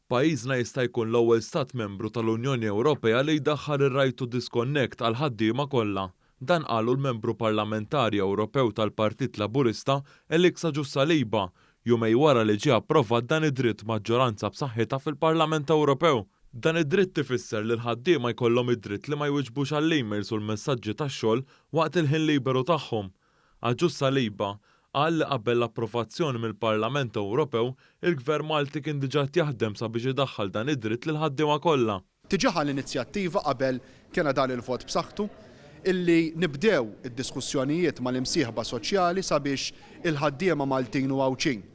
Pajjiżna jista' jkun l-ewwel stat membru tal-Unjoni Ewropea li jdaħħal ir-right to disconnect għall-ħaddiema kollha. Dan qalu l-Membru Parlamentari Ewropew tal-Partit Laburista Alex Agius Saliba jumejn wara li ġie approvat dan id-dritt b'maġġoranza b'saħħitha fil-Parlament Ewropew. Dan id-dritt ifisser li l-ħaddiema jkollhom id-dritt li ma jwiġbux għall-emails u l-messaġġi tax-xogħol waqt il-ħin liberu tagħhom. Agius Saliba qal li qabel l-approvazzjoni mill-Parlament Ewropew, il-Gvern Malti kien diġà qed jaħdem sabiex idaħħal dan id-dritt lill-ħaddiema kollha. Diġà ħa l-inizjattiva qabel kena dan il-vot b'saħħtu illi nibdew id-diskussjonijiet mal-imsieħba soċjali sabiex il-ħaddiema Maltin u Għawdxin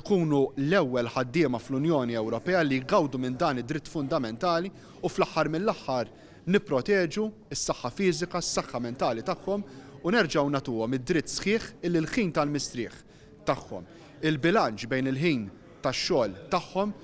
ikunu l-ewwel ħaddiema fl-Unjoni Ewropea li jgawdu minn dan id-dritt fundamentali u fl-aħħar mill-aħħar nipproteġu s-saħħa fiżika, s-saħħa mentali tagħhom u nerġgħu nagħtuhom id-dritt sħiħ illi l-ħin tal-mistrieħ tagħhom, il-bilanċ bejn il-ħin tax-xogħol tagħhom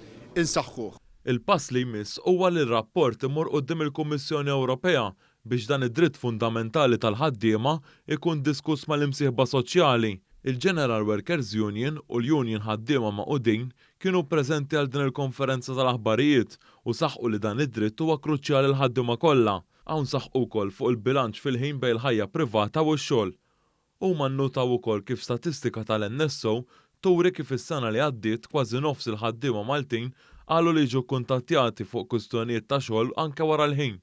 insaħħuh. Il-pass li jmiss huwa li r-rapport imur quddiem il-Kummissjoni Ewropea biex dan id-dritt fundamentali tal-ħaddiema ikun diskuss mal-imsieħba soċjali. Il-General Workers Union u l-Union Ħaddiema Magħqudin kienu preżenti għal din il-konferenza tal-aħbarijiet u saħqu li dan id-dritt huwa kruċjali għall-ħaddiema kollha. Hawn saħqu wkoll fuq il-bilanċ fil-ħin bejn il-ħajja privata u x-xogħol. Huma nnutaw ukoll kif statistika tal-NSO turi kif is-sena li għaddiet kważi nofs il-ħaddiema Maltin qalu li jiġu kkuntattjati fuq kwistjonijiet ta' xogħol anke wara l-ħin.